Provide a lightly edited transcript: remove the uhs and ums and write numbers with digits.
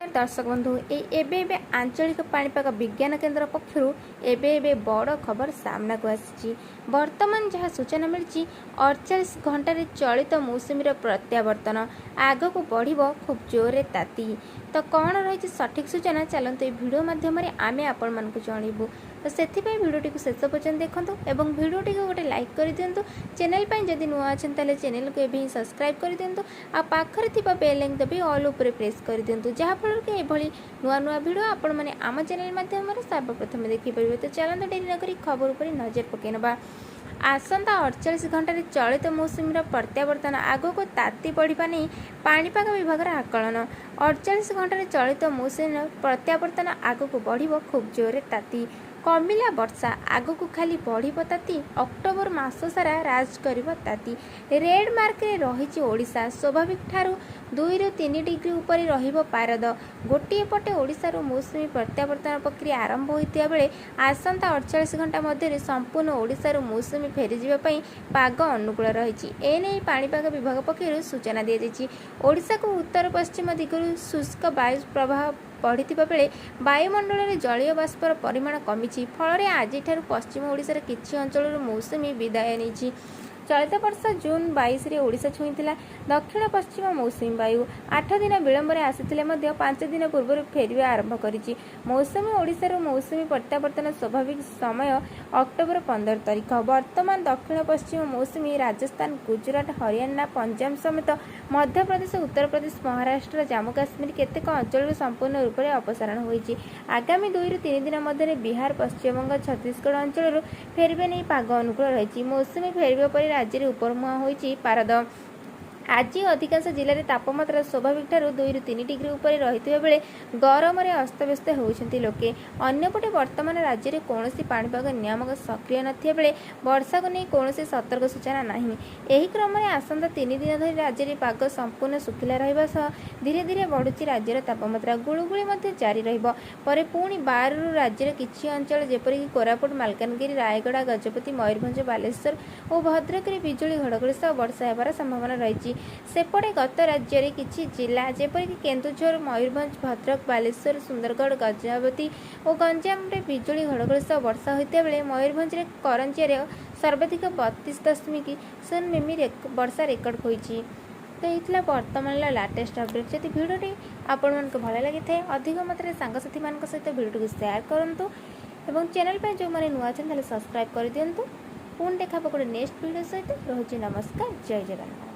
ଦର୍ଶକ ବନ୍ଧୁ, ଏଇ ଏବେ ଏବେ ଆଞ୍ଚଳିକ ପାଣିପାଗ ବିଜ୍ଞାନ କେନ୍ଦ୍ର ପକ୍ଷରୁ ଏବେ ଏବେ ବଡ଼ ଖବର ସାମ୍ନାକୁ ଆସିଛି। ବର୍ତ୍ତମାନ ଯାହା ସୂଚନା ମିଳିଛି, 48 ଘଣ୍ଟାରେ ଚଳିତ ମୌସୁମୀର ପ୍ରତ୍ୟାବର୍ତ୍ତନ, ଆଗକୁ ବଢ଼ିବ ଖୁବ୍ ଜୋରରେ ତାତି। ତ କ'ଣ ରହିଛି ସଠିକ୍ ସୂଚନା, ଚାଲନ୍ତୁ ଏହି ଭିଡ଼ିଓ ମାଧ୍ୟମରେ ଆମେ ଆପଣମାନଙ୍କୁ ଜଣାଇବୁ। ତ ସେଥିପାଇଁ ଭିଡ଼ିଓଟିକୁ ଶେଷ ପର୍ଯ୍ୟନ୍ତ ଦେଖନ୍ତୁ ଏବଂ ଭିଡ଼ିଓଟିକୁ ଗୋଟେ ଲାଇକ୍ କରିଦିଅନ୍ତୁ। ଚ୍ୟାନେଲ୍ ପାଇଁ ଯଦି ନୂଆ ଅଛନ୍ତି, ତାହେଲେ ଚ୍ୟାନେଲକୁ ଏବେ ହିଁ ସବସ୍କ୍ରାଇବ୍ କରିଦିଅନ୍ତୁ ଆଉ ପାଖରେ ଥିବା ବେଲ୍ ଆଇକନ୍ ଦବାଇ ଅଲ୍ ଉପରେ ପ୍ରେସ୍ କରିଦିଅନ୍ତୁ, ଯାହାଫଳରେ କି ଏଭଳି ନୂଆ ନୂଆ ଭିଡ଼ିଓ ଆପଣମାନେ ଆମ ଚ୍ୟାନେଲ୍ ମାଧ୍ୟମରେ ସର୍ବପ୍ରଥମେ ଦେଖିପାରିବେ। ତ ଚାଲନ୍ତୁ ଡେରି ନକରି ଖବର ଉପରେ ନଜର ପକାଇ ନେବା। ଆସନ୍ତା 48 ଘଣ୍ଟାରେ ଚଳିତ ମୌସୁମୀର ପ୍ରତ୍ୟାବର୍ତ୍ତନ, ଆଗକୁ ତାତି ବଢ଼ିବା ନେଇ ପାଣିପାଗ ବିଭାଗର ଆକଳନ। 48 ଘଣ୍ଟାରେ ଚଳିତ ମୌସୁମୀର ପ୍ରତ୍ୟାବର୍ତ୍ତନ, ଆଗକୁ ବଢ଼ିବ ଖୁବ୍ ଜୋରରେ ତାତି। କମିଲା ବର୍ଷା, ଆଗକୁ ଖାଲି ବଢ଼ିବ ତାତି। ଅକ୍ଟୋବର ମାସ ସାରା ରାଜ କରିବ ତାତି। ରେଡ୍ ମାର୍କରେ ରହିଛି ଓଡ଼ିଶା। ସ୍ୱାଭାବିକ ଠାରୁ 2ରୁ 3 ଡିଗ୍ରୀ ଉପରେ ରହିବ ପାରଦ। ଗୋଟିଏ ପଟେ ଓଡ଼ିଶାରୁ ମୌସୁମୀ ପ୍ରତ୍ୟାବର୍ତ୍ତନ ପ୍ରକ୍ରିୟା ଆରମ୍ଭ ହୋଇଥିବା ବେଳେ ଆସନ୍ତା 48 ଘଣ୍ଟା ମଧ୍ୟରେ ସମ୍ପୂର୍ଣ୍ଣ ଓଡ଼ିଶାରୁ ମୌସୁମୀ ଫେରିଯିବା ପାଇଁ ପାଗ ଅନୁକୂଳ ରହିଛି। ଏନେଇ ପାଣିପାଗ ବିଭାଗ ପକ୍ଷରୁ ସୂଚନା ଦିଆଯାଇଛି। ଓଡ଼ିଶାକୁ ଉତ୍ତର ପଶ୍ଚିମ ଦିଗରୁ ଶୁଷ୍କ ବାୟୁ ପ୍ରବାହ ବଢ଼ିଥିବା ବେଳେ ବାୟୁମଣ୍ଡଳରେ ଜଳୀୟ ବାଷ୍ପର ପରିମାଣ କମିଛି। ଫଳରେ ଆଜିଠାରୁ ପଶ୍ଚିମ ଓଡ଼ିଶାର କିଛି ଅଞ୍ଚଳରୁ ମୌସୁମୀ ବିଦାୟ ନେଇଛି। ଚଳିତ ବର୍ଷ ଜୁନ୍ 22ରେ ଓଡ଼ିଶା ଛୁଇଁଥିଲା ଦକ୍ଷିଣ ପଶ୍ଚିମ ମୌସୁମୀ ବାୟୁ। 8 ଦିନ ବିଳମ୍ବରେ ଆସିଥିଲେ ମଧ୍ୟ 5 ଦିନ ପୂର୍ବରୁ ଫେରିବା ଆରମ୍ଭ କରିଛି ମୌସୁମୀ। ଓଡ଼ିଶାରୁ ମୌସୁମୀ ପ୍ରତ୍ୟାବର୍ତ୍ତନ ସ୍ୱାଭାବିକ ସମୟ ଅକ୍ଟୋବର 15 ତାରିଖ। ବର୍ତ୍ତମାନ ଦକ୍ଷିଣ ପଶ୍ଚିମ ମୌସୁମୀ ରାଜସ୍ଥାନ, ଗୁଜୁରାଟ, ହରିୟାଣା, ପଞ୍ଜାବ ସମେତ ମଧ୍ୟପ୍ରଦେଶ, ଉତ୍ତରପ୍ରଦେଶ, ମହାରାଷ୍ଟ୍ର, ଜାମ୍ମୁ କାଶ୍ମୀର କେତେକ ଅଞ୍ଚଳରୁ ସମ୍ପୂର୍ଣ୍ଣ ରୂପରେ ଅପସାରଣ ହୋଇଛି। ଆଗାମୀ 2ରୁ 3 ଦିନ ମଧ୍ୟରେ ବିହାର, ପଶ୍ଚିମବଙ୍ଗ, ଛତିଶଗଡ଼ ଅଞ୍ଚଳରୁ ଫେରିବା ନେଇ ପାଗ ଅନୁକୂଳ ରହିଛି। ମୌସୁମୀ ଫେରିବା ପରେ ରାଜ୍ୟରେ ଉପରମୁହାଁ ହୋଇଛି ପାରଦ। ଆଜି ଅଧିକାଂଶ ଜିଲ୍ଲାରେ ତାପମାତ୍ରା ସ୍ୱାଭାବିକ ଠାରୁ 2ରୁ 3 ଡିଗ୍ରୀ ଉପରେ ରହିଥିବା ବେଳେ ଗରମରେ ଅସ୍ତବ୍ୟସ୍ତ ହେଉଛନ୍ତି ଲୋକେ। ଅନ୍ୟପଟେ ବର୍ତ୍ତମାନ ରାଜ୍ୟରେ କୌଣସି ପାଣିପାଗ ନିୟାମକ ସକ୍ରିୟ ନଥିବା ବେଳେ ବର୍ଷାକୁ ନେଇ କୌଣସି ସତର୍କ ସୂଚନା ନାହିଁ। ଏହି କ୍ରମରେ ଆସନ୍ତା 3 ଦିନ ଧରି ରାଜ୍ୟରେ ପାଗ ସମ୍ପୂର୍ଣ୍ଣ ଶୁଖିଲା ରହିବା ସହ ଧୀରେ ଧୀରେ ବଢ଼ୁଛି ରାଜ୍ୟର ତାପମାତ୍ରା। ଗୁଳୁଗୁଳି ମଧ୍ୟ ଜାରି ରହିବ। ପରେ ପୁଣି 12ରୁ ରାଜ୍ୟର କିଛି ଅଞ୍ଚଳ ଯେପରିକି କୋରାପୁଟ, ମାଲକାନଗିରି, ରାୟଗଡ଼ା, ଗଜପତି, ମୟୂରଭଞ୍ଜ, ବାଲେଶ୍ୱର ଓ ଭଦ୍ରକରେ ବିଜୁଳି ଘଡ଼ଘଡ଼ି ସହ ବର୍ଷା ହେବାର ସମ୍ଭାବନା ରହିଛି। ସେପଟେ ଗତ ରାଜ୍ୟରେ କିଛି ଜିଲ୍ଲା ଯେପରିକି କେନ୍ଦୁଝର, ମୟୂରଭଞ୍ଜ, ଭଦ୍ରକ, ବାଲେଶ୍ୱର, ସୁନ୍ଦରଗଡ଼, ଗଜପତି ଓ ଗଞ୍ଜାମରେ ବିଜୁଳି ଘଡ଼ଘଡ଼ି ସହ ବର୍ଷା ହୋଇଥିବା ବେଳେ ମୟୂରଭଞ୍ଜରେ କରଞ୍ଜିଆରେ ସର୍ବାଧିକ 32.0 ମିମି ବର୍ଷା ରେକର୍ଡ ହୋଇଛି। ତ ଏଇ ଥିଲା ବର୍ତ୍ତମାନର ଲାଟେଷ୍ଟ ଅପଡ଼େଟ୍। ଯଦି ଭିଡ଼ିଓଟି ଆପଣମାନଙ୍କୁ ଭଲ ଲାଗିଥାଏ, ଅଧିକ ମାତ୍ରାରେ ସାଙ୍ଗସାଥିମାନଙ୍କ ସହିତ ଭିଡ଼ିଓଟିକୁ ସେୟାର କରନ୍ତୁ ଏବଂ ଚ୍ୟାନେଲ୍ ପାଇଁ ଯେଉଁମାନେ ନୂଆ ଅଛନ୍ତି, ତାହେଲେ ସବସ୍କ୍ରାଇବ୍ କରିଦିଅନ୍ତୁ। ପୁଣି ଦେଖା ହେବ ଗୋଟେ ନେକ୍ସଟ ଭିଡ଼ିଓ ସହିତ। ରହୁଛି, ନମସ୍କାର, ଜୟ ଜଗନ୍ନାଥ।